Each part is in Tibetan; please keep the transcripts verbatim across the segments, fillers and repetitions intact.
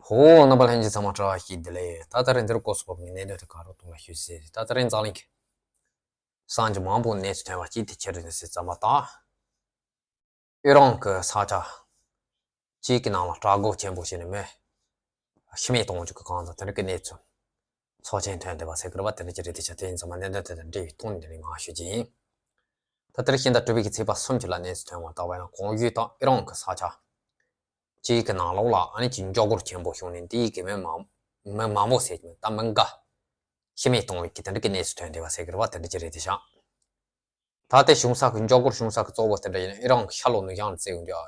ཕོ་བོ་རྣམ་པ་ལྷན་རྒྱས་ཚང་མ་བཀྲ་ཤིས་བདེ་ལེགས། ད་ལྟ་རིང་འདིར་སྐོར་སུ་བབས་ནས་གནད་དོན་དེ་ག་རུ་གཏོང་བ་ཞུ་ཟེར། ད་ལྟ་རིང་འཛམ་གླིང་གི་སངས་རྒྱས་མང་པོ་གནས་ཚུལ་ཐོན་པ་གཅིག་དེ་ཁྱེད་རང་ཟེར་ཙམ་པ་དང་། ཨི་རན་གྱི་ས་ཆ་གཅིག་གི་ནང་ལ་དྲག་རྒོལ་ཆེན་པོ་བྱས་ནས་མི་ཤི་རྨས་གཏོང་རྒྱུ་གི་གང་དང་དེ་འདྲ་གི་གནས་ཚུལ་ཚོགས་ཆེན་ཐོན་བསྡད་པ་ཟེར་གི་རེད་པ། དེ་འདྲ་ཅིག་རེད་དེ་ཆ་དེ་ཡིན་ཙམ་པ་གནད་དོན་དེ་དང་འབྲེལ་བའི་ཐོག་ནས་འདི་ནས་ངས་ཞུ་རྒྱུ་ཡིན། ད་ལྟར་ཤིང་རྟ་གྲུ་པའི་གི་ཚེས་པ་གསུམ་གྱི་ལ་གནས་ཚུལ་ཐོན་པར་བལྟ་བ་ཡིན་ན། གོང་ཞུས་དང་ཨི་རན་གྱི་ས་ཆ་གཅིག་གི་ནང་ལོགས་ལ་ཨ་ནི་ཅིག་འཇབ་རྒོལ་ཆེན་པོ་བྱུང་ནས་འདིའི་གི་མི་མང་མི་མང་པོ་ཟེར་གྱི་མེད་ད་མི་འགའ་ཤི་རྨས་གཏོང་བའི་གི་དེ་འདྲ་གི་གནས་ཚུལ་ཐོན་བསྡད་པ་ཟེར་གི་རེད་པ། དེ་འདྲ་ཅིག་རེད་དེ་ཤག་ད་ལྟའི་བྱུང་ས་གི་འཇབ་རྒོལ་བྱུང་ས་གི་གཙོ་བོ་དེ་འདྲ་ཡིན་ན་ཨི་རན་གྱི་ཤར་ལྷོ་ནུབ་བྱང་ལ་བརྩི་ཡོང་དུས་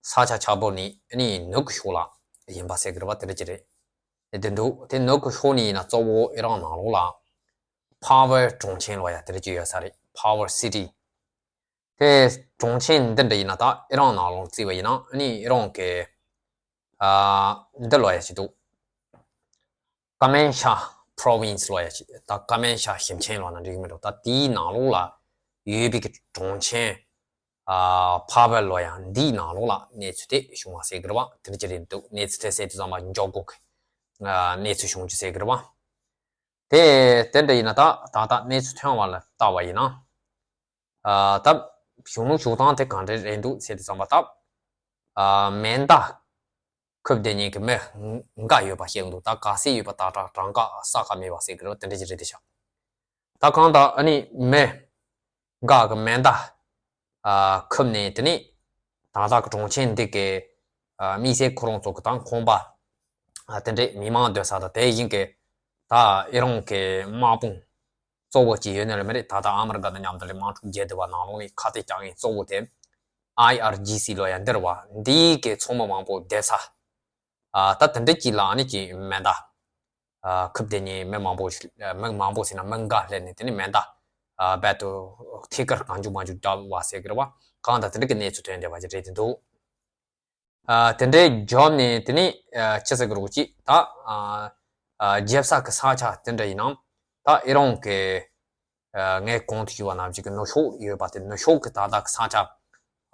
ས་ཆ་ཆགས་པོ་ནི་ཨ་ནི་ནུབ་ཀྱི་ཕྱོགས་ལ་ཡིན་པ་ཟེར་གི་རེད་པ། དེ་འདྲ་ཅིག་རེད། དེ་འདུག་དེ་ནུབ་ཀྱི་ཕྱོགས་ནས་ཡིན་ན་གཙོ་བོ་ཨི་རན་ནང་ལོགས་ལ་ཕ་ཝར་གྲོང་ཁྱེར་ལབ་ཡ་དེ་འདྲ་ཅིག་ཡོད་ས་རེད། Power City། དེ་གྲོང་ཁྱེར་འདི་འདྲ་ཡིན་ན་ད་ཨི་རན་ནང་ལོགས་བརྩིས་པ་ཡིན་ན་ཨ་ནི་ཨི་རན་གྱི་ཨ་འདི་ལབ་ཡ་ཅིག་འདུག་ཀ་མན་ཤ་Province་ལབ་ཡ་ཅིག་ད་ཀ་མན་ཤ་ཞིང་ཆེན་ལབ་ན་འགྲིག་གི་མི་འདུག་ད་དེའི་ནང་ལོགས་ལ་ཡོད་པའི་གི་གྲོང་ཁྱེར་ཨ་ཕ་ཝར་ལབ་ཡ་འདིའི་ནང་ལོགས་ལ་གནས་ཚུལ་དེ་བྱུང་བ་ཟེར་གི་རེད་པ། དེ་འདྲ་ཅིག་རེད་འདུག་གནས་ཚུལ་དེ་ཟེར་དུས་ཙམ་པ་འཇབ་རྒོལ་གྱི་ཨ་གནས་ཚུལ་བྱུང་རྒྱུ་ཟེར་གི་རེད་པ། དེ་དེ་འདྲ་ཡིན་ན་ད་ད་ལྟ་གནས་ཚུལ་ཐོན་པ་ལ་བལྟ་བ་ཡིན་ན། ཨ་ད་གཞུང་ལུགས་བྱུང་སྟངས་དེ་གང་འདྲ་རེད་འདུག་ཟེར་དུས་ཙམ་པ་ད། ཨ་མེ་མདའ་འཁུར་བསྡད་མཁན་གྱི་མི་འགའ་ཡོད་པ་བཤད་འདུག་ད་ག་ཚད་ཡོད་པ་ད་ད་གྲངས་ཀ་གསལ་ཁ་མེད་པ་ཟེར་གི་རེད་པ། དེ་འདྲ་ཅིག་རེད་དེ་ཤག་ད་གང་ལྟར་ཨ་ནི་མི་འགའ་གི་མེ་མདའ་ཨ་འཁུར་ནས་དེ་ནས་ད་ལྟ་གི་གྲོང་ཁྱེར་འདི་གི་ཨ་དམིགས་བསལ་ཁོ་རང་ཚོ་གི་ད་ཁང་པ་ཨ་དེ་འདྲས་མི་མང་སྡོད་ས་དང་དེ་བཞིན་གི་ད་ཨི་རན་གི་དམག་དཔུང་གཙོ་བོ་གཅིག་ཡོད་ནི་རེད་མི་རེད། ད་ལྟ་ཨ་མི་རི་ཀ་དང་མཉམ་དུ་ལས་དམག་འཁྲུག་བརྒྱབ་བསྡད་པ་ནང་ལོགས་ནས་ཁ་གཏད་བཅག་མཁན་གཙོ་བོ་དེ་ཨའི་ཨར་ཇི་སི་ལབ་ཡ་འདི་རེད་པ། འདིའི་གི་ཚོགས་མི་མང་པོ་སྡོད་ས་ཨ་ད་དེ་འདྲས་ཅིག་ལ་ཨ་ནི་ཅིག་མེ་མདའ་ཨ་འཁུར་བསྡད་མཁན་མི་མང་པོ་ཞིག་མི་མང་པོ་ཟེར་ན་མི་འགའ་སླེབས་ནས་དེ་ནས་མེ་མདའ་ཨ་རྦད་དེ་ཐད་ཀར་གང་བྱུང་མང་བྱུང་བརྒྱབ་པ་ཟེར་གི་རེད་པ། གང་ལྟར་དེ་འདྲ་གི་གནས་ཚུལ་ཐོན་བསྡད་པ་ཅིག་རེད་དེ་འདུག་ཨ་དེ་འདྲའི་བརྒྱབ་ནས་དེ་ནས་ཨ་ཅི་ཟེར་གི་རེད་ཅིག་ད་ཨ་ཨ་རྒྱབ་ས་གི་ས་ཆ་དེ་འདྲ་ཡིན་ནམ་ད་ཨི་རན་གི་ཨ་ངས་གོང་དུ་ཞུས་པ་ནང་བཞིན་གི་ནུབ་ཕྱོགས་ཡོད་པ་དེ་ནུབ་ཕྱོགས་གི་ད་ལྟ་གི་ས་ཆ་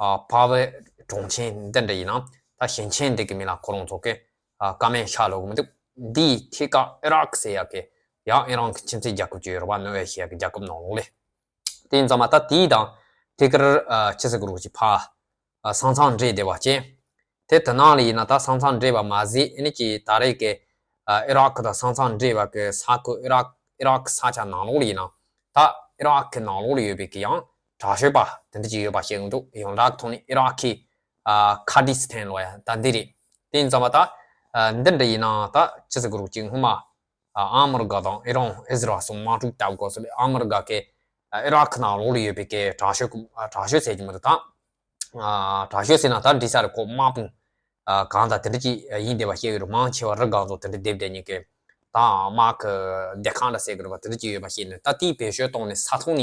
ཨ་ཕ་ཝར་གྲོང་ཁྱེར་འདི་འདྲ་ཡིན་ནམ་ད་ཞིང་ཆེན་འདི་གི་མིང་ལ་ཁོ་རང་ཚོ་གི་ཨ་ཀ་མན་ཤ་ལབ་གི་མི་འདུག་འདིའི་ཐད་ཀ་ཨི་རག་ཟེར་ཡ་གི་ཡང་ཨི་རན་གི་ཁྱིམ་མཚེས་རྒྱལ་ཁབ་ཅིག་ཡོད་རེད་པ། ནོར་ཝེ་ཟེར་ཡ་གི་རྒྱལ་ཁབ་ནང་ལོགས་ལས། དེ་ཡིན་ཙང་མ་ད་དེའི་དང་ཐད་ཀར་ཨ་ཅི་ཟེར་གི་རེད་ཅིག་ཕ་ཨ་ས་མཚམས་འདྲེས་བསྡད་པ་ཅན། དེ་དེ་ནང་ལ་ཡིན་ན་ད་ས་མཚམས་འདྲེས་པ་མ་ཟད་ཨ་ནི་ཅིག་ད་རེས་ཀྱི་ཨ་ཨི་རག་གི་དང་ས་མཚམས་འདྲེས་པ་གི་ས་ཁུལ་ཨི་རག་ཨི་རག་གི་ས་ཆ་ནང་ལོགས་ལ་ཡིན་ན་ད་ཨི་རག་གི་ནང་ལོགས་ལ་ཡོད་པའི་གི་ཡང་དྲག་ཤོས་པ་དེ་འདྲ་ཅིག་ཡོད་པ་བཤད་གི་འདུག་ཡོངས་གྲགས་ཐོག་ནས་ཨི་རག་གི་ཨ་ཁར་ཌི་སི་ཐན་ལབ་ཡ་ད་འདི་རེད། དེ་ཡིན་ཙང་མ་ད་ཨ་འདི་འདྲ་ཡིན་ན་ད་ཅི་ཟེར་གི་རེད་ཅིག་སྔོན་མ། ཨ་ཨ་མི་རི་ཀ་དང་ཨི་རན་ཨི་ཟི་རལ་སོགས་དམག་འཁྲུག་བརྒྱབ་སྐབས་སུ་ཨ་མི་རི་ཀ་གིས་ཨི་རག་གི་ནང་ལོགས་ལ་ཡོད་པའི་གི་དྲག་ཤོས་ཀྱི་དྲག་ཤོས་ཟེར་གྱི་མི་འདུག་ད། ཨ་དྲག་ཤོས་ཟེར་ན་ད་འགྲིག་ས་རེད། ཁོ་དམག་དཔུང་ཨ་གང་དང་དེ་འདྲ་ཅིག་ཡིན་བསྡད་པ་བཤད་ཡོད་རེད། མང་ཆེ་བ་རི་སྒང་ཚོ་དེ་འདྲ་སྡེབ་སྡེབ་ཉིན་གི་ད་དམག་གི་སྡེ་ཁག་འདྲ་ཟེར་གི་རེད་པ། དེ་འདྲ་ཅིག་ཡོད་པ་བཤད་ནས་ད་དེའི་བེད་སྤྱོད་བཏང་ནས་ས་ཐོག་ནས་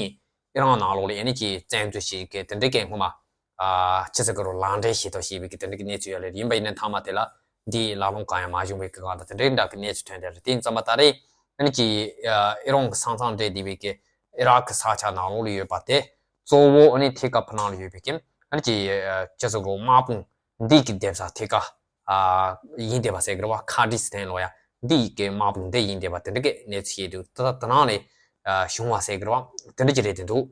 ཨི་རན་ནང་ལོགས་ལ་ཨ་ནི་ཅིག་བཙན་འཛུལ་བྱེད་ཀྱི་དེ་འདྲ་གི་སྔོན་མ། ཨ་ཅི་ཟེར་གི་རེད། ལག་འབྲེལ་བྱེད་ཐབས་བྱས་པའི་གི་དེ་འདྲ་གི་གནས་ཚུལ་ཡོད་ལེ། ཡིན་པ་ཡིན་ན་མཐའ་མ་དེ་ལ་འདིའི་ལ་ལུང་གང་ཡང་མ་བྱུང་བའི་གི་སྒང་དང་དེ་འདྲའི་འདྲ་གི་གནས་ཚུལ་ཐོན་བསྡད་རེད། དེ་ཡིན་ཙང་མ་ད་རེས་ཨ་ནི་ཅིག་ཨ་ཨི་རན་གི་ས་མཚམས་འདྲེས་བསྡད་པའི་གི་ཨི་རག་གི་ས་ཆ་ནང་ལོགས་ལ་ཡོད་པ་དེ་གཙོ་བོ་ཨ་ནི་ཐད་ཀར་ཕུ་ནང་ལ་ཡོད་པའི་གི་ཨ་ནི་ཅིག་ཨ་ཅི་ཟེར་གི་རེད། དམག་དཔུང་འདི་གི་སྡེབ་ས་ཐད་ཀར་ཨ་ཡིན་བསྡད་པ་ཟེར་གི་རེད་པ། ཁར་ཌི་སི་ཐན་ལབ་ཡ་འདི་གི་དམག་དཔུང་འདི་ཡིན་བསྡད་པ་དེ་འདྲ་གི་གནས་ཚུལ་བཤད་འདུག་ད་ད་ནང་ལས་ཨ་བྱུང་བ་ཟེར་གི་རེད་པ། དེ་འདྲ་ཅིག་རེད་དེ་འདུག་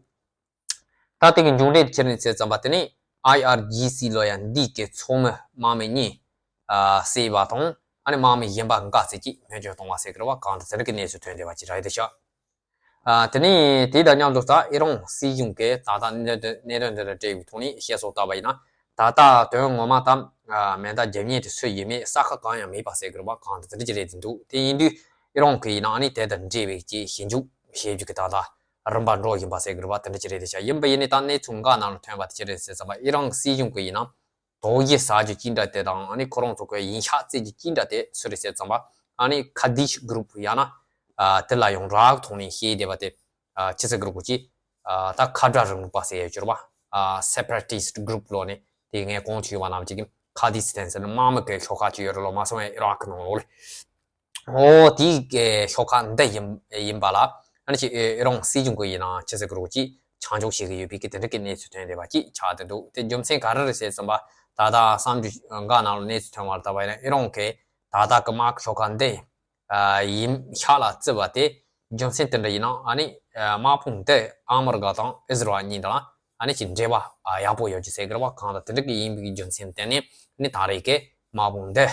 ད་དེ་གི་མཇུག་འབྲས་ཁྱེར་ནས་བྱས་ཙམ་པ་དེ་ནི་ཨའི་ཨར་ཇི་སི་ལབ་ཡ་འདི་གི་ཚོགས་མི་དམག་མི་གཉིས་ཨ་བསད་པ་དང་ཨ་ནི་དམག་མི་གཞན་པ་འགའ་ཙམ་གྱིས་སྨན་བཅོས་བཏང་བ་ཟེར་གི་རེད་པ། གང་ལྟར་དེ་འདྲ་གི་གནས་ཚུལ་ཐོན་བསྡད་པ་ཅིག་རེད་དེ་ཤག་ཨ་དེ་ནི་དེ་དང་མཉམ་དུ་ད་ཨི་རན་སྲིད་གཞུང་གིས་ད་ལྟ་གནད་དོན་གནད་དོན་འདི་དང་འབྲེལ་བའི་ཐོག་ནས་བཤད་སྲོལ་ལྟར་བ་ཡིན་ན་ད་ལྟ་དོན་ངོ་མ་ད་ཨ་མེ་མདའ་རྒྱབ་མཁན་དེ་སུ་ཡིན་མིན་གསལ་ཁ་གང་ཡང་མེད་པ་ཟེར་གི་རེད་པ། གང་ལྟར་དེ་འདྲ་ཅིག་རེད་དེ་འདུག་དེ་ཡིན་དུས་ཨི་རན་གྱིས་ཡིན་ན་ཨ་ནི་དེ་དང་འབྲེལ་བའི་ཅིག་ཞིབ་འཇུག་བྱེད་རྒྱུ་གི་ད་ལྟ་རིམ་པ་འགྲོ་བཞིན་པ་ཟེར་གི་རེད་པ། དེ་འདྲ་ཅིག་རེད་དེ་ཤག་ཡིན་པ་ཡིན་ནའི་ད་གནས་ཚུལ་འགའ་ནང་ལ་ཐོན་པ་དེ་ཅི་རེད་ཟེར་ཙམ་པ་ཨི་རན་སྲིད་གཞུང་གིས་ཡིན་ན་དོགས་གཞི་ཟ་རྒྱུ་ཅི་འདྲ་དེ་དང་ཨ་ནི་ཁོ་རང་ཚོ་གི་ཡིན་ཤག་བཙལ་རྒྱུ་ཅི་འདྲ་དེ་སུ་རེད་ཟེར་ཙམ་པ་ཨ་ནི་ཁར་ཌི་ཤི་གུ་རུབ་ཡང་ན་ཨ་དེ་ལ་ཡོངས་གྲགས་ཐོག་ནས་ཤེས་བསྡད་པ་དེ་ཨ་ཅི་ཟེར་གི་རེད་གོ་ཅི་ཨ་ད་ཁ་བྲལ་རིང་ལུགས་པ་ཟེར་ཡ་ཅིག་ཡོད་རེད་པ། ཨ་སེ་པ་རེ་ཊི་སི་ཊི་གུ་རུབ་ལབ་ནས་དེ་ངས་གོང་དུ་ཞུས་པ་ནང་བཞིན་གྱི་ཁར་ཌི་སི་ཐན་ཟེར་ནས་དམག་མི་གི་ཤོག་ཁག་ཅིག་ཡོད་རེད་ལོ། མ་སོང་ཡ་ཨི་རག་གི་ནང་ལོགས་ལ། ཨོ་དེའི་གི་ཤོག་ཁག་འདི་ཡིན་ཡིན་པ་ལ་ཨ་ནི་ཅིག་ཨི་རན་སྲིད་གཞུང་གི་ཡིན་ན་ཅི་ཟེར་གི་རེད་གོ་ཅི་ཆ་འཇོག་བྱེད་ཀྱི་ཡོད་པའི་གི་དེ་འདྲ་གི་གནས་ཚུལ་ཐོན་བསྡད་པ་ཅིག་ཆགས་བསྡད་འདུག་དེ་རྒྱུ་མཚན་ག་རེ་རེད་ཟེར་ཙམ་པ་ད་ལྟ་གསར་འགྱུར་འགའ་ནང་ལ་གནས་ཚུལ་ཐོན་པར་ལྟ་བ་ཡིན་ན་ཨི་རན་གི་ ད་ལྟ་གི་དམག་ཤོག་ཁག་འདི་ཡིན་ཤག་ལ་བརྩི་བ་དེ་རྒྱུ་མཚན་དེ་འདྲ་ཡིན་ན། ཨ་ནི་དམག་དཔུང་འདི་ཨ་མི་རི་ཀ་དང་ཨི་ཟི་རལ་གཉིས་དང་ཨ་ནི་ཅིག་འབྲེལ་བ་ཡག་པོ་ཡོད་ཀྱི་ཟེར་གི་རེད་བ། གང་ལྟར་དེ་འདྲ་གི་ཡིན་པའི་རྒྱུ་མཚན་བརྟེན་ནས་ཨ་ནི་ད་རེས་ཀྱི་དམག་དཔུང་འདི་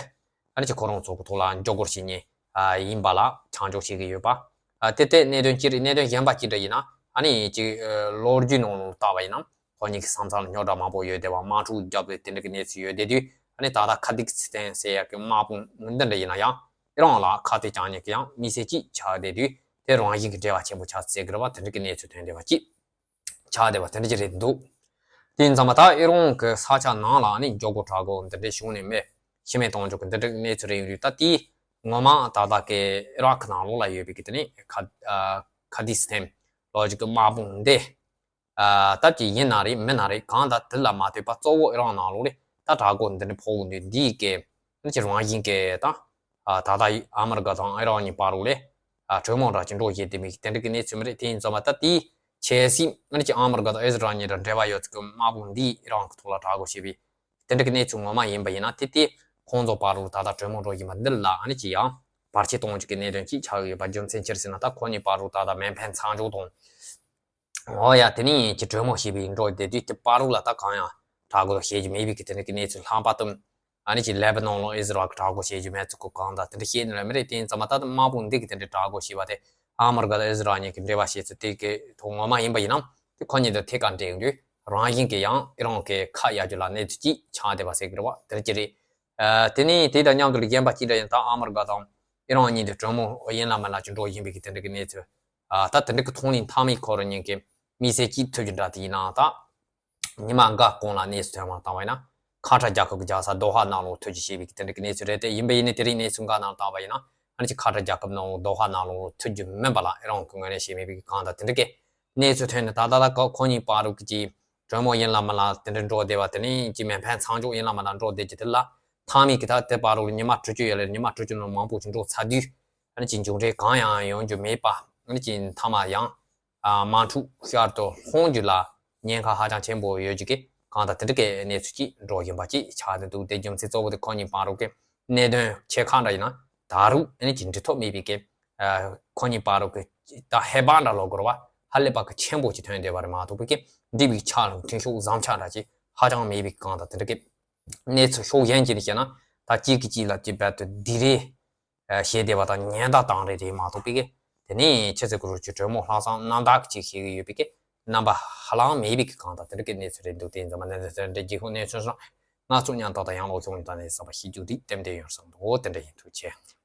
ཨ་ནི་ཅིག་ཁོ་རང་ཚོ་གི་ཐོག་ལ་མགྱོགས་སྐོར་བྱེད་མཁན་ཡིན་པ་ལ་ཆ་འཇོག་བྱེད་ཀྱི་ཡོད་པ། དེ་དེ་གནད་དོན་གཅིག་རེད། གནད་དོན་གཞན་པ་གཅིག་འདྲ་ཡིན་ན། ཨ་ནི་ཅིག་ལོ་རྒྱུས་ནང་ལ་བལྟས་པ་ཡིན་ན། ཁོ་གཉིས་ཀྱི་ས་མཚམས་ལ་རྙོག་དྲ་མང་པོ་ཡོད་བསྡད་པ། དམག་འཁྲུག་བརྒྱབ་པའི་དེ་འདྲ་གི་གནས་ཚུལ་ཡོད་བསྡད་དུས། ཨ་ནི་ད་ལྟ་ཁ་ཏིག་སི་ཐན་ཟེར་ཡག་གི་དམག་དཔུང་འདི་འདྲ་ཡིན་ན་ཡང་ཨི་རན་ལ་ཁ་གཏད་གཅོག་མཁན་གྱི་ཡང་དམིགས་བསལ་གཅིག་ཆགས་བསྡད་དུས། དེ་རང་བཞིན་གྱི་འབྲེལ་བ་ཆེན་པོ་ཆགས་ཚུལ་གྱི་རེད་བ། དེ་འདྲ་གི་གནས་ཚུལ་ཐོན་བསྡད་པ་གཅིག་ཆགས་བསྡད་པ་དེ་འདྲ་གཅིག་རེད་འདུག་དེ་ཡིན་ཙང་མ་ད་ཨི་རན་གྱི་ས་ཆ་ནང་ལ་ཨ་ནི་མགྱོགས་པོ་དྲག་པོ་འདི་འདྲའི་བྱུང་ནས་མེ་ཤི་རྨས་གཏོང་རྒྱུ་གི་འདི་འདྲ་གི་གནས་ཚུལ་རེད་ཡོང་དུས། ད་དེ་ངོ་མ་ད་ལྟ་གི་ཨི་རག་གི་ནང་ལོགས་ལ་ཡོད་པའི་གི་དེ་ནི་ཁ་ཨ་ཁ་ཏིག་སི་ཐན་ལོ་ཅིག་གི་དམག་དཔུང་འདི། ཨ་སྟབས་ཀྱིས་ཡིན་ན་རེད་མིན་ན་རེད། གང་ལྟར་དེ་ལ་མ་ལྟོས་པ་གཙོ་བོ་ཨི་རན་ནང་ལོགས་ལ་ད་དྲག་པོ་འདི་འདྲ་ཕོག་འདུག་འདི་གི་ཨ་ནི་ཅིག་རང་བཞིན་གྱི་ད་ཨ་ད་ལྟ་ཨ་མི་རི་ཀ་དང་ཨི་རན་གཉིས་བར་ལ་ཨ་གྲོས་མོལ་འདྲ་ཅིག་འགྲོ་བཞིན་བསྡད་མི་དེ་འདྲ་གི་གནས་ཚུལ་མ་རེད། དེ་ཡིན་ཙང་མ་ད་དེའི་ཆབ་སྲིད་ཨ་ནི་ཅིག་ཨ་མི་རི་ཀ་དང་ཨི་ཟི་རལ་གཉིས་དང་འབྲེལ་བ་ཡོད་ཚུལ་གྱི་དམག་དཔུང་འདིས་ཨི་རན་གྱི་ཐོག་ལ་དྲག་པོ་བྱས་པའི་དེ་འདྲ་གི་གནས་ཚུལ་ངོ་མ་ཡིན་པ་ཡིན་ན། དེ་དེ་ཁོང་ཚོ་བར་ལ་ད་ལྟ་གྲོས་མོལ་འགྲོ་བཞིན་པ་འདི་ལ་ཨ་ནི་ཅིག་ཡང་བར་ཆད་གཏོང་རྒྱུ་གི་གནད་དོན་ཅིག་ཆགས་ཡོད་པ། རྒྱུ་མཚན་ཅི་རེད་ཟེར་ན། ད་ཁོ་གཉིས་བར་ལ་ད་ལྟ་མེ་འཕེན་མཚམས་འཇོག་དང་། འོ་ཡ། དེ་ནས་ཅིག་གྲོས་མོལ་བྱས་པའི་འགྲོ་བསྡད་དུས། དེ་བར་ལ་ད་གང་ཡང་དྲག་པོ་བྱེད་རྒྱུ་མེད་པའི་གི་དེ་འདྲ་གི་གནས་ཚུལ། ལྷག་པར་དུ་ཨ་ནི་ཅིག་ལེ་བྷ་ནོན་ལ་ཨི་ཟི་རལ་གྱིས་དྲག་པོ་བྱེད་རྒྱུ་མེད་ཚུལ་གྱི་གང་ལྟར་དེ་འདྲ་བཤད་ནི་རེད་མི་རེད། དེ་ཡིན་ཙང་མ་ད་དམག་དཔུང་འདི་གིས་དེ་འདྲ་དྲག་པོ་བྱས་པ་དེ་ཨ་མི་རི་ཀ་དང་ཨི་ཟི་རལ་གཉིས་ཀྱི་འབྲེལ་བ་བྱས་ཚུལ་དེ་གི་ཐོག་ངོ་མ་ཡིན་པ་ཡིན་ན། དེ་ཁོ་གཉིས་དང་ཐད་ཀར་འབྲེལ་དུས་རང་བཞིན་གྱིས་ཡང་ཨི་རན་གྱི་ཁ་གཡར་རྒྱུ་ལ་གནས་ཚུལ་ཅིག་ཆགས་བསྡད་པ་ཟེར་གི་རེད་བ། དེ་འདྲ་ཅིག་རེད། ཨ་དེ་ནས་དེ་དང་མཉམ་དུ་གཞན་པ་ཅིག་འདྲ་ཡིན། ད་ཨ་མི་རི་ཀ་དང་ཨི་རན་གཉིས་དེ་གྲོས་མོལ་ཡིན་ལ་མིན་ལ་ཅིག་འགྲོ་བཞིན་པའི་གི་དེ་འདྲ་གི་གནས་ཚུལ། ཨ་ད་དེ་འདྲ་གི་མཐོང་ལམ་མཐའ་མའི་ཁོ་རང་གཉིས་ཀྱི་དམིགས་བསལ་གཅིག་ཐུག་རྒྱུ་འདྲ་དེ་ཡིན་ན། ད་ཉི་མ་འགའ་གོང་ལ་གནས་ཚུལ་ཐོན་པ་ལྟ་བ་ཡིན་ན། ཁ་ཏར་རྒྱལ་ཁབ་ཀྱི་རྒྱལ་ས་དོ་ཧ་ནང་ལོགས་ཐུག་རྒྱུ་བྱས་པའི་གི་དེ་འདྲ་གི་གནས་ཚུལ་རེད། དེ་ཡིན་པ་ཡིན་ན། དེ་རིང་གནས་ཚུལ་འགའ་ནང་ལྟ་བ་ཡིན་ན། ཨ་ནི་ཅིག་ཁ་ཏར་རྒྱལ་ཁབ་ནང་ལོགས་དོ་ཧ་ནང་ལོགས་ཐུག་རྒྱུ་མིན་པ་ལ་ཨི་རན་གྱི་ངོས་ནས་བྱས་མེད་པའི་གི་གང་ལྟར་དེ་འདྲ་གི་གནས་ཚུལ་ཐོན་ནས། ད་ལྟ་ད་ཁོ་གཉིས་བར་ལ་གི་ཅིག་གྲོས་མོལ་ཡིན་ལ་མིན་ལ་དེ་འདྲ་འགྲོ་བསྡད་པ། དེ་ནས་ཅིག་མེ་འཕེན་མཚམས་འཇོག་ཡིན་ལ་མིན་ལ་འགྲོ་བསྡད་རྒྱུ་དེ་ལ། མཐའ་མའི་གི་ད་དེ་བར་ལ་ཉི་མ་དྲུག་ཅུ་ཡོད་ལ། ཉི་མ་དྲུག་ཅུ་ནང་མང་པོ་ཅིག་འགྲོ་ཚར་དུས། ཨ་ནི་ཅིག་མཇུག་འབྲས་གང་ཡང་ཡོང་རྒྱུ་མེད་པ། ཨ་ནི་ཅིག་མཐའ་མ་ཡང་ཨ་དམག་འཁྲུག་ཤར་དུ་ལྷུང་རྒྱུ་ལ་ཉེན་ཁ་ཧ་ཅང་ཆེན་པོ་ཡོད་རྒྱུ་གི་གང་ལྟར་དེ་འདྲ་གི་གནས་ཚུལ་ཅིག་འགྲོ་བཞིན་པ་ཅིག་ཆགས་བསྡད་འདུག་དེ་རྒྱུ་མཚན་གཙོ་བོ་དེ་ཁོ་གཉིས་བར་ལ་གི་གནད་དོན་ཆེ་ཁག་འདྲ་ཡིན་ན། ད་རུང་ཨ་ནི་ཅིག་འགྲིག་ཐབས་མེད་པའི་གི་ཨ་ཁོ་གཉིས་བར་ལ་གི་ད་ཧེ་བག་འདྲ་ལབ་དགོས་རེད་བ། ཧ་ལས་པ་གི་ཆེན་པོ་ཅིག་ཐོན་བསྡད་པ་རེད་མ་གཏོགས་པའི་གི་འགྲིག་པའི་ཆ་ལ་མཐུན་ཕྱོགས་བཟང་ཆ་འདྲ་ཅིག་ཧ་ཅང་མེད་པའི་གི་གང་ལྟར་དེ་འདྲ་གི་གནས་ཚུལ་ཕྱོགས་གཞན་ཅིག་ནས་བཤད་ན། ད་གཅིག་གིས་གཅིག་ལ་ཅིག་རྦད་དེ་སྡིགས་ར་བྱས་བསྡད་པ་དང་ཉེས་བརྡ་བཏང་རེ་རེད་མ་གཏོགས་པའི་གི། དེ་ནས་ཆི་ཟེར་དགོས་རེད། ཅིག་གྲོས་མོལ་ལྷག་བསམ་རྣམ་དག་གི་ཅིག་བྱེད་ཀྱི་ཡོད་པའི་གི་རྣམ་པ་ཧ་ལམ་མེད་པའི་གི་གང་ལྟར་དེ་འདྲ་གི་གནས་ཚུལ་རེད་འདུག་དེ་ཡིན་ཙང་མ་གནས་ཚུལ་དེ་འདྲ་རྒྱལ་ཁབ་གནས་ཚུལ་སོགས་ང་ཚོ་མཉམ་དུ་ད་ཡང་ལོག་བྱུང་ཡོད་ད་ནས་བསམ་པ་ཞིག་རྒྱུ་དེ་ཏན་ཏན་ཡོད་བསམ་འདུག་དེ་འདྲ་ཡིན། ཐུགས་རྗེ་ཆེ།